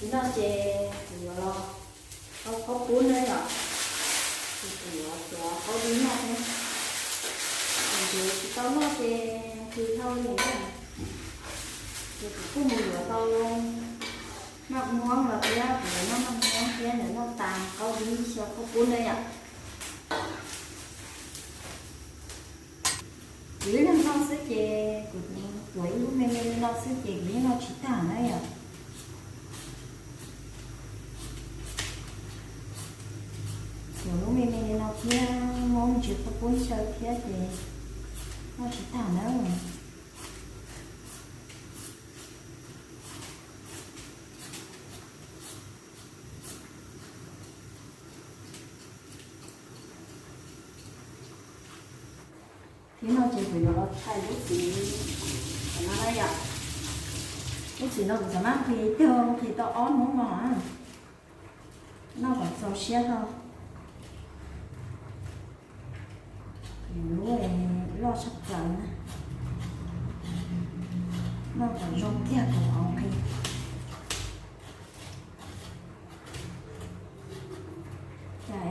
Ib no ces kuv yuav los tau qhaub pub na yom, ces kuv yuav tuav qhaub dib noj thiab. Kuv ncuav tsis tau noj ces hws dhau li na. Ces kuv kuj mus yuav tau noj muab los thiab, kuv yuav noj noj muab thiab yuav noj tas qhaub dib xyaw qhaub pub na yom. Kuv ib leeg noj xwb ces kuv tuav ib lub me me li no xwb ces kuv yeej noj tsis tag na yom. Tuav lub me me li no thiab muab me ntsis qhaub pub xyaw thiab ces noj tsis tag na. Thiab no ces kuv yuav los thaij lub txiv no na yom. Lub txiv no kuv xav mab nqhis tag nqhis tau ob hnub no, noj kom txaus siab tau. Lub loj tshaj plaws na, noj kom zoo kiag kuv qhov nqhis. Cas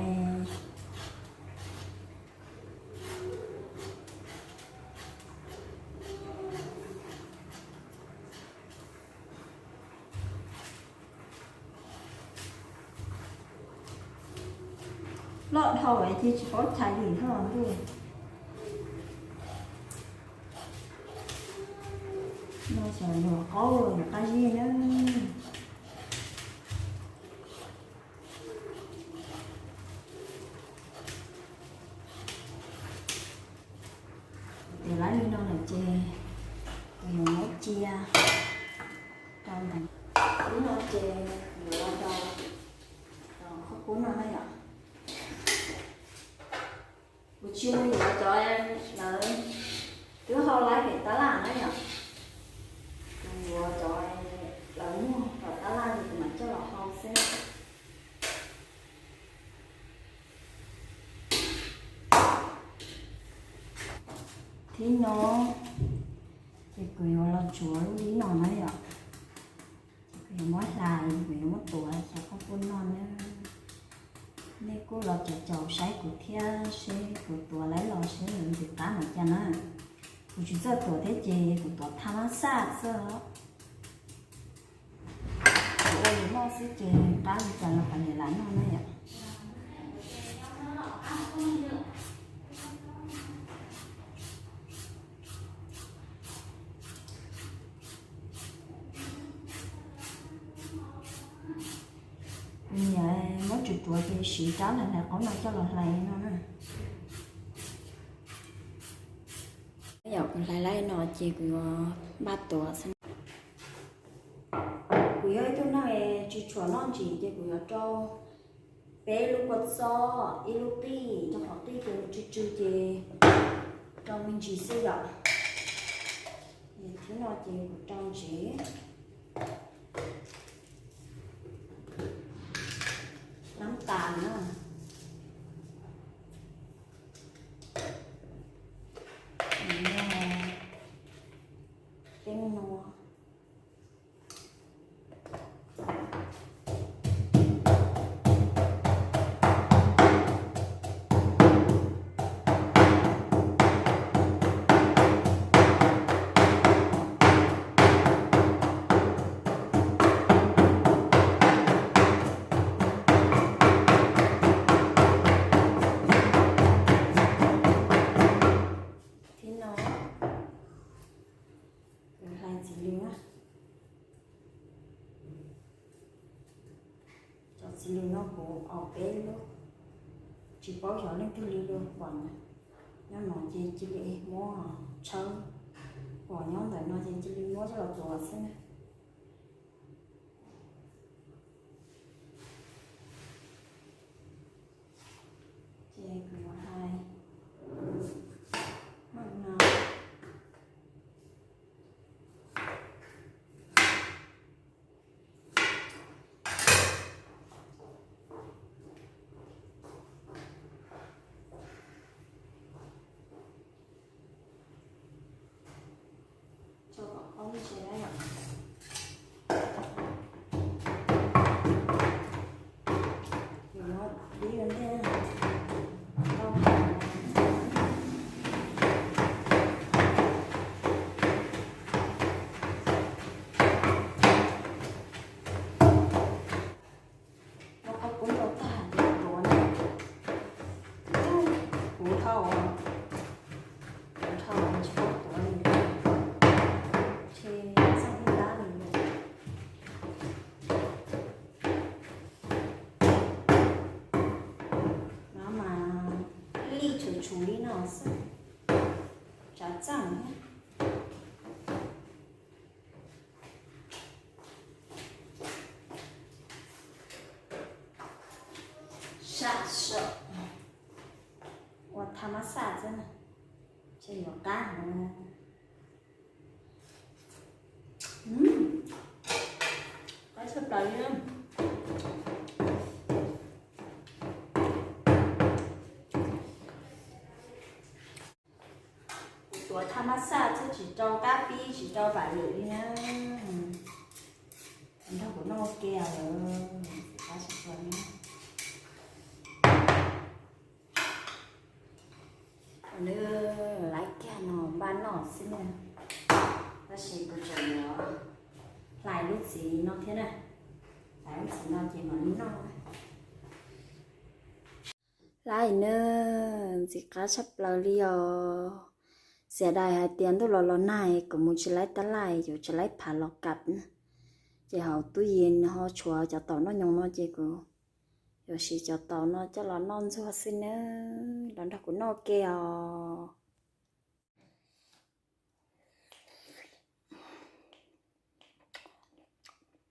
loj dhau ces tsis paub chais li thiab ntuj. No xyov yuav qaub los yuav qab zib na. Ces lawv li no lawm ces kuv yuav muab cia rau ntawd. Lub no ces yuav los rau qhaub pub no na yom. Kuv tsis mus yuav cov lawv twb hau laib pem tab laj na yom. Kuv yuav cov lawv muag tom tab laj ces kuv mam coj los hau xwb. Thib no ces kuv yuav los tsuav lub dib no na yom. Ces kuv yuav muab hlais, kuv yuav muab tuav xyaw qhaub pub noj na. Nej kuj los caum caum saib kuv thiab seb kuv tuav laib los seb yuav ntxim qab npaum cas na. Kuv tsis txawj tuav thiab ces kuv tuav thaj mab xaj xwb. Kuv ua yus noj xwb ces qab li cas los kom niam laus noj na yom. Kuv niam muab tsuav tsuav ces siv rab hlais hlais qaub no coj los hlais no na. Yom, kuv hlais laib no ces kuv yuav npaj tuav xwb. Kuv yog ib tug neeg tsis tshua noj ntsim ces kuv yuav rau peb lub kua txob, ib lub qij, rau qhov qij ces nws tsw tsw ces rau me ntsis xwb yom. Thib no ces kuv rau ntsev, nab tas na, teeb nua. Thib no kuv hlais txiv lws na. Cov txiv lws no kuv ua peb lub, tsis paub xyov leej twg li lub pom na. Nyob no ces cia li muab tshawb, pom nyob ntawm no ces cia li muab coj los tuav xwb na. Ces kuv yuav hlais meej no. Tso kom qaub ntse na yom. Muab qhob kub rau tag ces tuav na. Kuv dhau, kuv dhau tsis paub tuav li, ces txog ib ntab li. No mas lij tshuv tshuv li no xwb, tsav txaj thiab. Sab sab, ua tha mab xaj xwb na, ces yuav qab heev. Qab tshaj plaws li. Kuv tuav tha mab xaj xwb tsis rau kab pib tsis rau vam lwm li na. Nrog kuv noj ua ke os. Nws laiv kiag no npaj noj xwb na. Tab sis kuv tseem yuav hlais lub txiv no thiab na. Hlais lub txiv no ces mam li noj. Laib na, ntxim qab tshaj plaws li os. Xiam dais hais tias ntuj los los nag kuv mus tsis laib tab laj, yuav tsis laib phav los kam na. Ces hauv tub yees ho tshuav cov taum noj nyoos no ces kuv yuav siv cov taum no coj los noj ntxuag xwb nawb. Los nrog kuv noj ua ke os.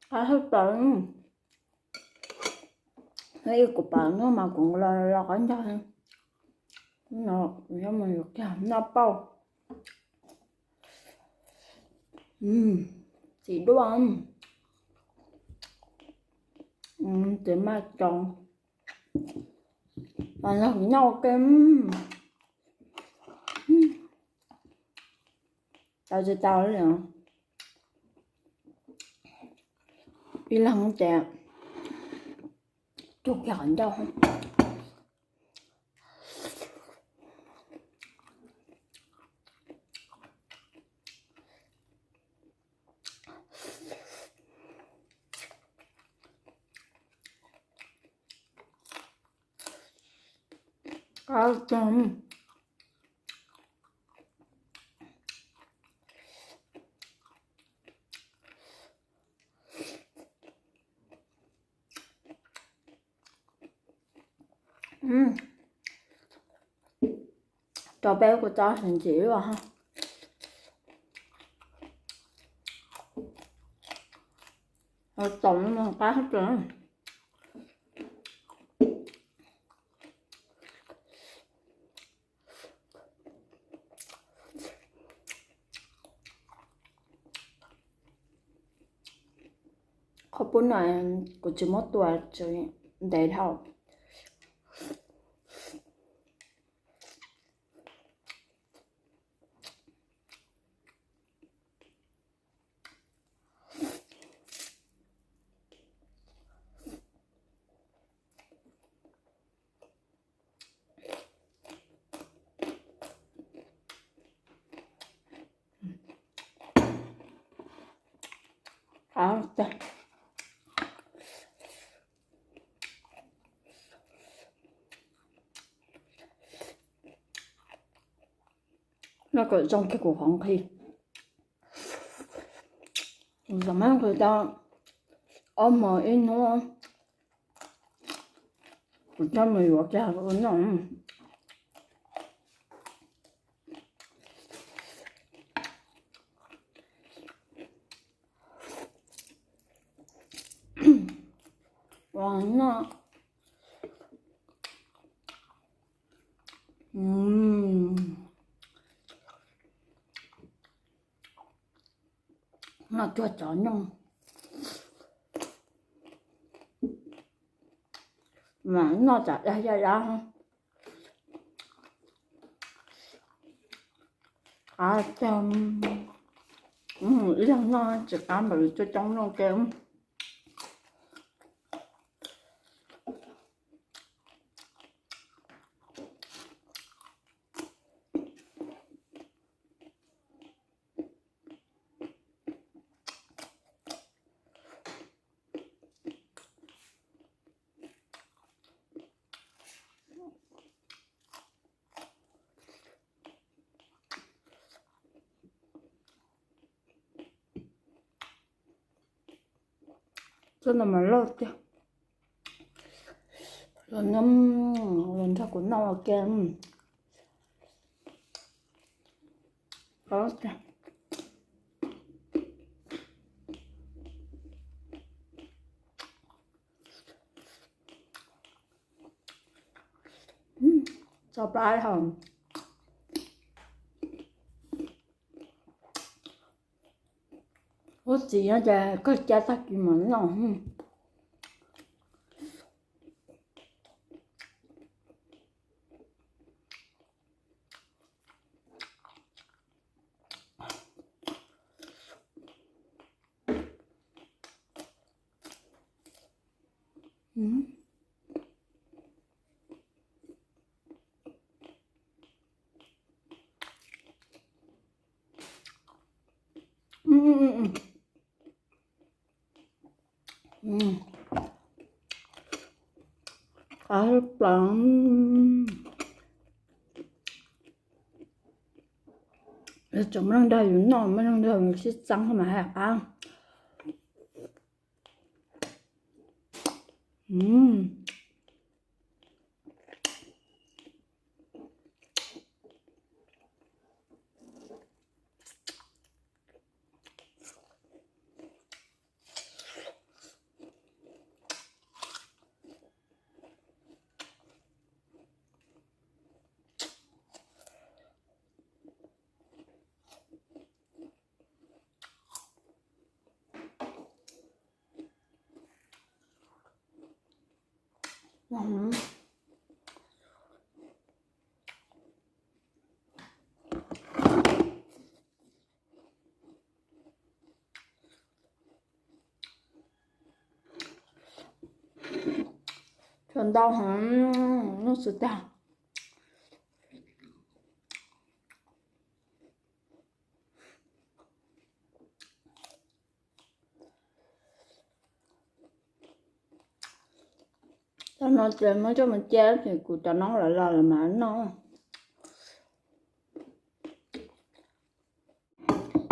Qab tshaj plaws. Ib kuv pawv no mas kuv los los qab ncaug. Noj pauj. Txiv duaj. Txiv maj cov. Noj ua ke. Tau tsis tau li. Ib leeg ces cug kiag qhov ncauj. Qab tag. Rau peb kuv tau ntsim ntsim os. Taum no qab tshaj plaws. Qhov pub no kuv tsis muab tua, ntev dhau. Noj kom zoo kiag kuv qhov nqhis. Kuv xav mas nqhis tau ob hmos ib hnub, kuv coj mus yuav kiag ua noj. Ua noj. Noj cuag cov nyooj. Mas noj tsam dab ya dab. Qab tag. Ib leeg noj tsis qab npaum li coob coob noj ke. Txoj no mas loj tiag. Los nyob, los nrog kuv noj ua ke. Tso plab hos. Ub, txiv no ces kawg cab tag kis mas noj. Qab plaws. Tseem muaj neeg nrog yus noj, muaj neeg nrog yus sib txeeb mas haj qab. Tsuas ntau heev, nuj xwb tag. Tag no ces muab coj mus cia ces kuv cov noob lawv los lawv mam noj.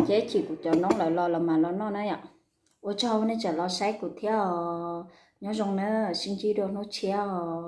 Ces chim kuv cov noob lawv los lawv mam los noj na yom. Ua tsaug nej tseem los saib kuv thiab os. Nyob zoo na, sib ntsib dua hnub tshiab os.